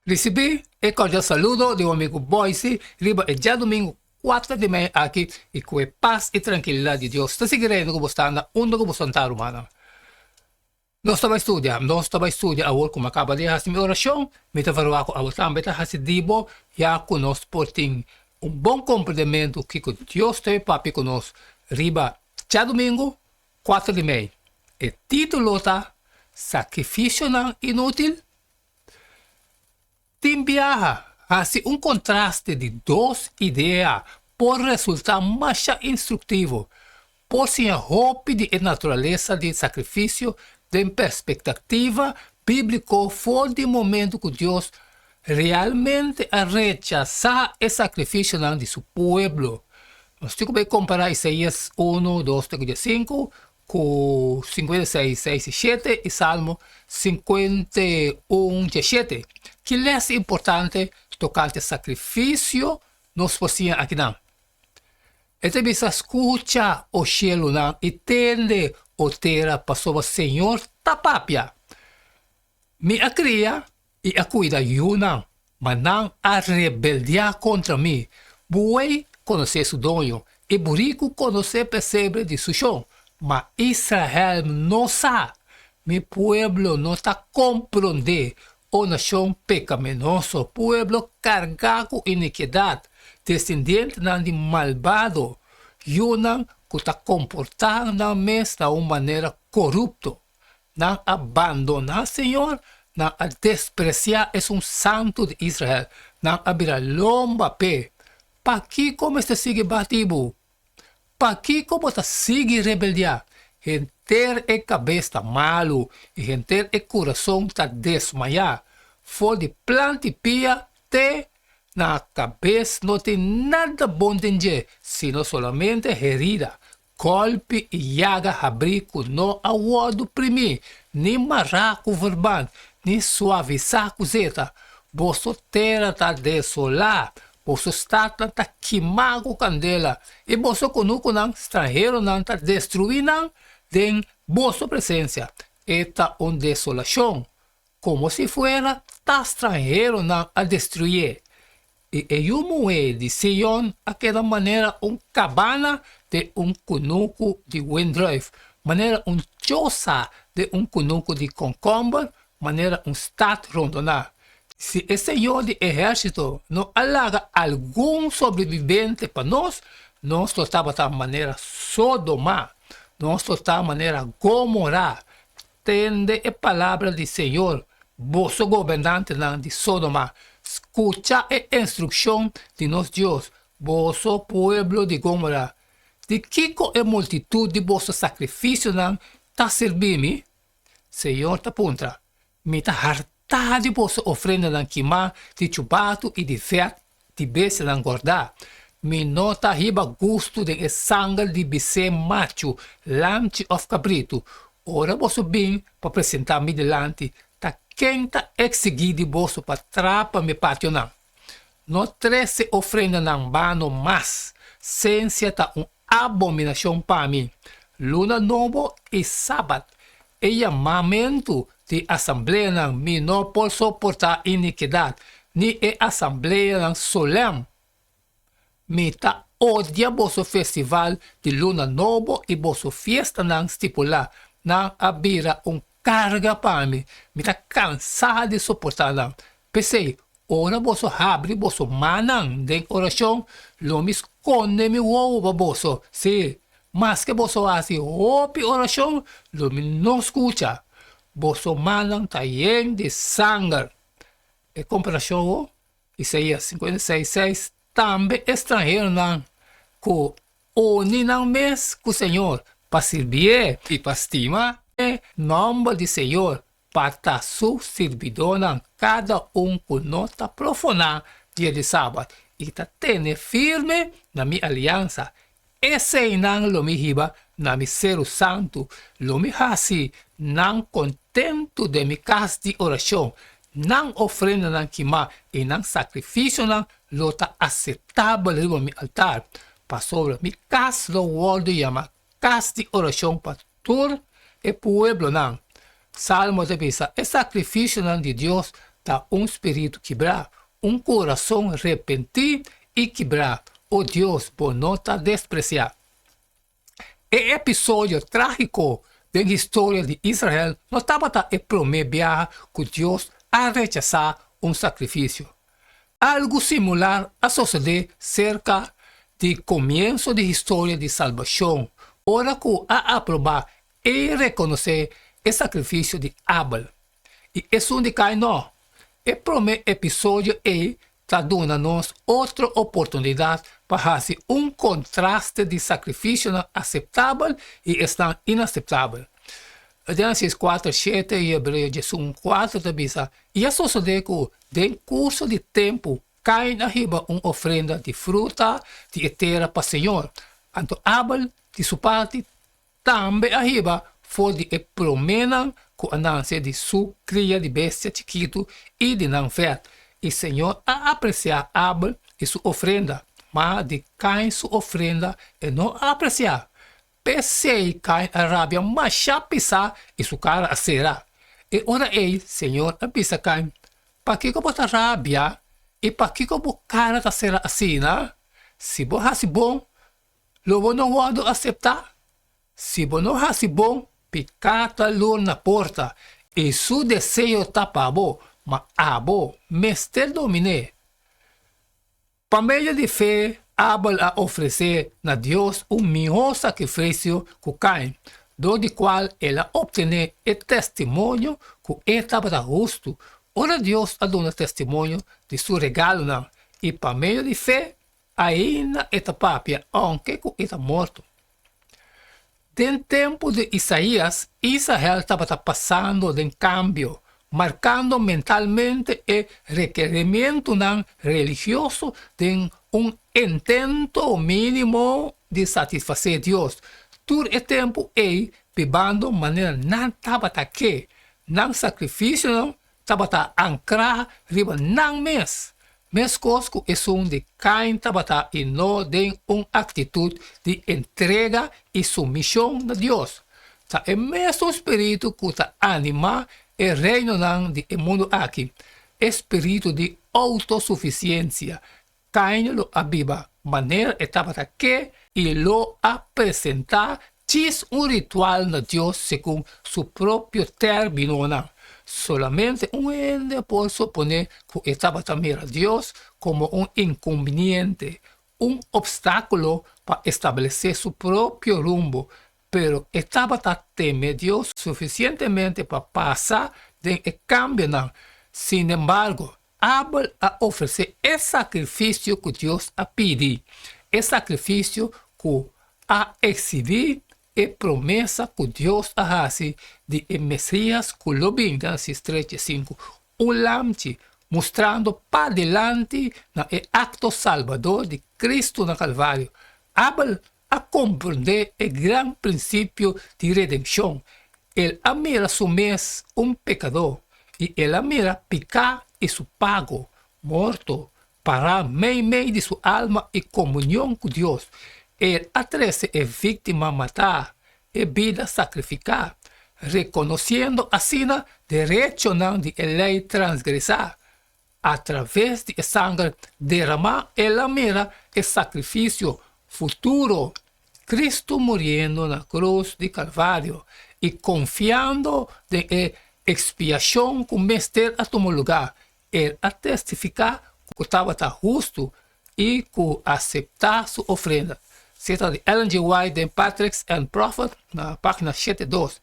Risibí e kordial saludo di un amigu Boyce riba e djadumingu 4 di mei aki i ku e pas i trankilidat di Dios ta sigui reina ku bo sta na unda ku bo santá, rumannan. Nos ta bai studia, nos ta bai studia awor ku mi a kaba di hasi mi orashon, mi ta verwagt ku abo tambe ta hasi di bo, ya ku nos por tin un bon komprendementu kiko Dios ta papia ku nos riba djadumingu 4 di mei. E título ta Sakrifisionan Inútil? Tin biaha, hasi un kontraste di dos idea por resultá masha instruktivo. Por siña hopi di e naturalesa di sakrifisio den perspektativa bíbliko for di momentu ku Dios realmente a rechasá e sakrifisionan di su pueblo. Nos tin ku bai kompará Isaías unu, dos te ku diesinku ku 56, 6 i 7 i Salmo 51, 17. Ki lès importante tokante sakrifisio nos por siña akinan? E ta bisa, Skucha, o shelunan, i tende, o tera, pasobra Señor ta papia. Mi a kria i a kuida yunan, ma nan a rebeldiá kontra mi. Buey konosé su doño, i buriku konosé pesebre di su shon, ma Israel no sa, mi pueblo no ta komprondé, o nashon pekaminoso, pueblo kargá ku inikidat, desendientenan di malbado, yunan ku ta komportá nan mes na un manera korupto. Nan a bandoná Señor, nan a despresiá Esun Santu di Israel, nan a bira lomba p'e. Pakiko mester sigui bati bo? Pakiko bo ta sigui rebeldiá? Henter e kabes ta malu i henter e kurason ta desmayá. For di plant'i pia te na kabes no tin nada bon den dje, sino solamente herida, Kòlpi i yaga habrí ku no a wòrdu primí, ni mará ku verband, ni suavisá ku zeta. Boso tera ta desolá, boso statnan ta kimá ku kandela, i boso kunukunan stranheronan ta destruí nan den boso presensia. E ta un desolashon, komo si fuera ta stranheronan a destruyé. I e yu muhé di Sion a keda manera un kabana den un kunuku di wendrùif, manera un chosa den un kunuku di kònkòmber, manera un stat rondoná. Si e Señor di ehérsito no a laga algun sobrebibente pa nos, nos lo tabata manera Sodoma, nos lo ta manera Gomora. Tende e palabra di Señor, boso gobernantenan di Sodoma, skucha e instrukshon di nos Dios, boso pueblo di Gomora. Di kiko e multitut di boso sakrifisionan ta sirbi mi? Señor ta puntra. Mi ta hartá di boso ofrendanan kimá di chubatu i di vèt di bestianan gòrdá. Mi no ta hiba gustu den e sanger di bisé machu, lamchi òf kabritu. Ora boso bin pa presentá mi dilanti, ta ken ta eksigí di boso pa trapa mi pationan? No trese ofrendanan bano mas, sensia ta un abominashon pa mi. Luna nobo i sabat, e yamamentu di asambleanan mi no por soportá inikidat, ni e asambleanan solèm. Mi ta odia boso festival di luna nobo i boso fiestanan stipulá, nan a bira un karga pa mi, mi ta kansá di soportá nan. P'esei, ora boso habri boso mannan den orashon, lo mi skonde mi wowo pa boso, sí, maske boso hasi hopi orashon, lo mi no skucha. Boso mannan ta yen di sanger. E komparashon wo, Isaías 56, 6, Tambe e stranheronan ku uni nan mes ku Señor pa sirbié i pa stima e nòmber di Señor, pa ta su sirbidónan, kada un ku no ta profaná dia di sabat i ta tene firme na mi aliansa, eseinan lo mi hiba na mi seru santu, lo mi hasi nan kontentu den mi kas di orashon, nan ofrendanan kimá i nan sakrifisionan lo ta aseptabel riba mi altar, pasobra mi kas lo wòrdu yamá kas di orashon pa tur e pueblonan. Salmo ta bisa, E sakrifisionan di Dios ta un spiritu kibrá, un kurason repentí i kibrá, o Dios, bo no ta despresiá. E episodio trágiko den historia di Israel no tabata e promé biaha ku Dios a rechasá un sakrifisio. Algu simular a sosodé serka di komienso di historia di salbashon, ora ku a aprobá i rekonosé e sakrifisio di Abel. I esun di Kain no. E promé episodio ei ta duna nos otro oportunidat pa hasi un kontraste di sakrifisionan aseptabel i esnan inaseptabel. Génesis kuater shete i Hebreo diesun kuater ta bisa, I a sosodé ku den kurso di tempu Kain a hiba un ofrenda di fruta di e tera pa señor, anto Abel di su parti Tambe a hiba for di e proménan ku a nanse di su kria di bestia chikitu i di nan vèt. I señor a apresiá Abel i su ofrenda, ma di Kain su ofrenda e no a apresiá. P'esei Kain a rabia mashá pisá i su kara a sera. E ora ei señor a bisa Kain, Pakiko bo ta rabia i pakiko bo kara ta sera asina? Si bo hasi bon, Lo bo no wòrdu aseptá? Si bo no hasi bon, piká ta lur na porta, i su deseo ta pa bo, ma abo mester domin'é. Pa medio di fe, Abel a ofresé na Dios un mihó sakrifisio ku Kain, dor di kual el a optené e testimonio ku e tabata hustu, ora Dios a duna testimonio di su regalonan, i pa medio di fe Ainda e ta papia ounke ku e ta morto. Den tempu di Isaías, Israel tabata pasando den kambio, markando mentalmente e rekerimentunan religioso den un intento mínimo di satisfasé Dios. Tur e tempu ei bibando manera nan tabata ke, nan sakrifisionan tabata ankrá riba nan mes, meskos ku esun di Kain tabata i no den un aktitut di entrega i sumishon na Dios. Ta e mesun spiritu ku ta animá e reinonan di e mundu aki, e spiritu di outosufisiensia. Kain lo a biba manera e tabata ke i lo a presentá djis un ritual na Dios segun su propio términonan. Solamente un hende por suponé ku e tabata mira Dios komo un inkumbiniente, un opstákulo pa establesé su propio rumbo, pero e tabata teme Dios sufisientemente pa pasa den e kambionan. Sinembargo, Abel a ofresé e sakrifisio ku Dios a pidi, e sakrifisio ku a eksigí e promesa ku Dios a hasi di e Mesias ku lo bin, Génesis tres dje sinku, un lamchi, mustrando padilanti na e akto salbador di Kristu na Kalvario. Abel a komprondé e gran prinsipio di redenshon. El a mira su mes un pekadó, i el a mira piká i su pago, morto, pará meimei di su alma i komunion ku Dios. El a trese e víktima matá, e bida sakrifiká, rekonosiendo asina derechonan di e lei transgresá. A traves di e sanger deramá el a mira e sakrifisio futuro, Kristu muriendo na krus di Kalvario i konfiando den e ekspiashon ku mester a tuma lugá, el a testifiká ku tabata hustu i ku aseptá su ofrenda. Sita di Ellen G. White den Patriarchs and Prophets na página shete dos.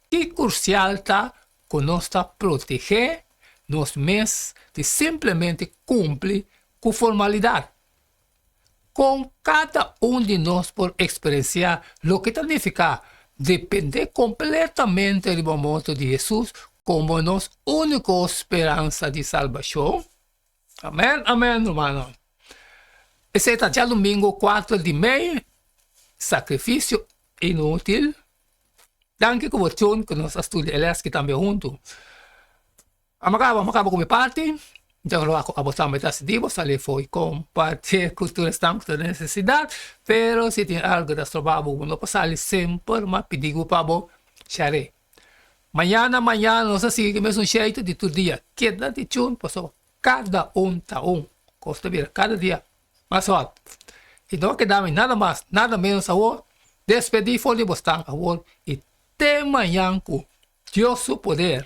Ki krusial ta ku nos ta protegé nos mes di simplemente kumpli ku formalidat. Kon kada un di nos por eksperensiá loke ta nifiká dependé kompletamente riba morto di Hesus komo nos úniko speransa di salbashon? Amèn, amèn, rumannan. Esei ta djadumingu kuater di mei, sakrifisio inútil. Danki ku bo tune ku nos a studia e les ki tambe huntu. Amo kaba, amo kaba ku mi parti. Mi ta roga ku abo tambe ta sidi bo sali afó i kompartié ku tur esnan ku ta den nesesidat. Pero si tin algu ta stroba bo, bo no por sali semper, m'a pidi bo pa bo share. Mañana mañana nos a sigui ku e mesun sheitu di tur dia. Keda di chun pasobra kada un ta un. Kos ta bira kada dia mas hòt. I no a keda mi nada mas nada ménos awor. Despedí for di bosnan awor i te mañan ku Dios su poder.